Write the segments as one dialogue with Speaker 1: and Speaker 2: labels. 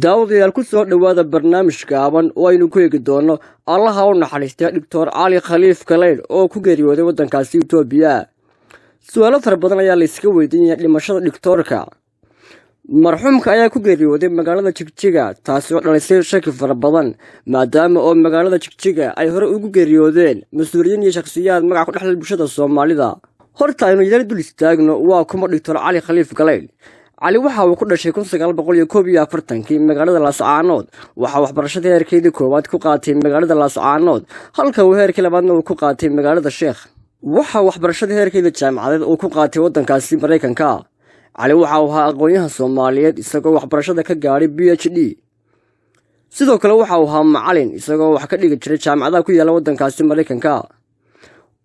Speaker 1: Daawadayaal, ku soo dhowaada barnaamij gaaban oo aynu ku eegi doono Allaha u naxariistay Doctor Cali Khaliif Galaydh oo ku geeriyooday waddankaasi Itoobiya. Su-aalo fara badan ayaa la iska weydiinaya dhimashada dhigtoorka. Marxuumka ayaa ku geeriyooday magaalada Jigjiga, taasi oo dhalisay shaki fara badan, maadaama oo magaalada Jigjiga ay hore ugu geeriyoodeen mas-uuliyiin iyo shakhsiyaad magac ku dhexlay bulshada Soomaalida. Horta aynu yar dul istaagno, waa kuma Doctor Cali Khaliif Galaydh? Cali waxa uu ku dhashay 1941-kii magaalada Laascaanood. Waxaa waxbarashada heerkeedii koowaad ku qaatay magaalada Laascaanood, halka uu heerkii labaadna uu ku qaatay magaalada Sheekh. Waxa waxbarashada heerkeeda jaamacadeed uu ku qaatay waddankaasi Maraykanka. Cali waxa uu ahaa aqoon-yahan Soomaaliyeed, isagoo waxbarashada ka gaadhay PhD. Sidoo kale waxa uu ahaa macalin, isagoo wax ka dhigi jiray jaamacadaha ku yaalla waddankaasi Maraykanka.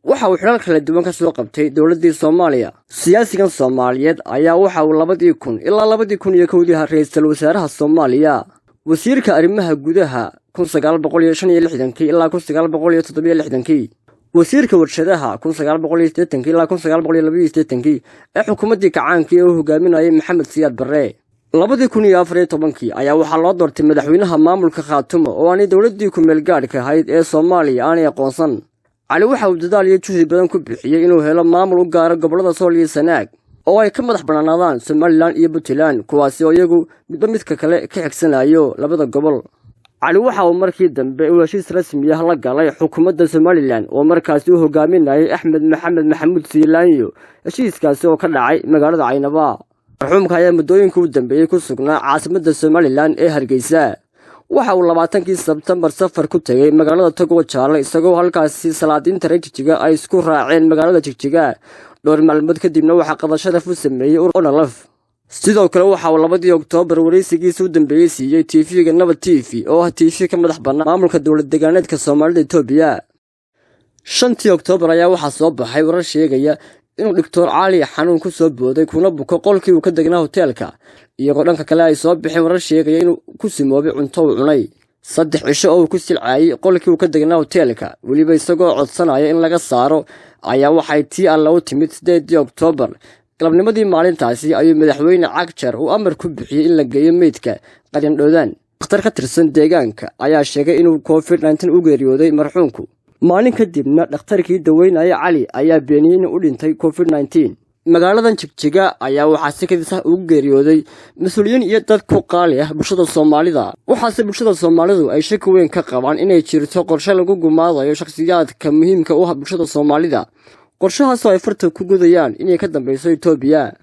Speaker 1: Waxa uu xilal kala duwan ka soo qabtay dowladdii Soomaaliya. Siyaasigan Soomaaliyeed ayaa waxa uu 2000 ilaa 2001-dii ra-iisul wasaaraha Soomaaliya, wasiirka arrimaha gudaha 1965-kii ilaa 1967-kii, wasiirka warshadaha 1980-kii ilaa 1982-kii ee xukuumaddii kacaankii ee uu hogaaminayay Maxamed Siyaad Barre. 2014-kii ayaa waxaa loo doortay madaxweynaha maamulka Khaatumo oo aanay dowladdii ku-meel gaadhka ahayd ee Soomaaliya aanay aqoonsan. Cali waxa uu dadaal iyo juhdi badan ku bixiyey inuu helo maamul u gaaro gobollada Sool iyo Sanaag oo ay ka madax bannaanaadaan Somaliland iyo Puntland, kuwaasi oo iyagu midba midka kale ka xigsanayo labada gobol. Cali waxa uu markii dambe uu heshiis rasmi ah la galay xukuumadda Somaliland oo markaasi u hogaaminayay Axmed Maxamed Maxamuud Siilaanyo, heshiiskaasi oo ka dhacay magaalada Caynaba. Marxuumka ayaa muddooyinka u dambeeyey ku sugnaa caasimadda Somaliland ee Hargeysa. Waxa uu 20-kii Sebtembar safar ku tegey magaalada Togo Jaalle, isagoo halkaasi salaadiinta reer Jigjiga ay isku raaceen magaalada Jigjiga. Dhowr maalmood kadibna waxaa qadasharaf u sameeyey ONLF. Sidoo kale waxa uu 2-dii Oktoobar waraysigiisa u dambeeyey siiyey TV-ga Nabad TV, oo ah TV ka madax bannaan maamulka dowlad deegaaneedka Soomaalida Itoobiya. 5-tii Oktoobar ayaa waxaa soo baxay warar sheegaya inuu Doctor Cali xanuun ku soo booday, kuna buko qolkii uu ka degnaa hoteelka, iyagoo dhanka kale ay soo baxeen warar sheegaya inuu ku simoobay cunto uu cunay. 3 cisho oo uu ku silcaayey qolkii uu ka degnaa hoteelka, weliba isagoo codsanaya in laga saaro, ayaa waxay tii Alle u timid 8-dii Oktoobar. Galabnimadii maalintaasi ayuu madaxweyne Cagjar uu amar ku bixiyey in la geeyo meydka Qaryandhoodaan. Dhakhtar ka tirsan deegaanka ayaa sheegay inuu COVID-19 u geeriyooday marxuumku. Maalin kadibna dhakhtarkii daweynaya Cali ayaa beeniyey inuu u dhintay COVID-19. Magaaladan Jigjiga ayaa waxaa si kadis ah ugu geeriyooday mas-uuliyiin iyo dad ku qaali ah bulshada Soomaalida. Waxaase bulshada Soomaalidu ay shaki weyn ka qabaan inay jirto qorshe lagu gumaadayo shakhsiyaadka muhiimka u ah bulshada Soomaalida, qorshahaasoo ay farta ku gudayaan inay ka dambeyso Itoobiya.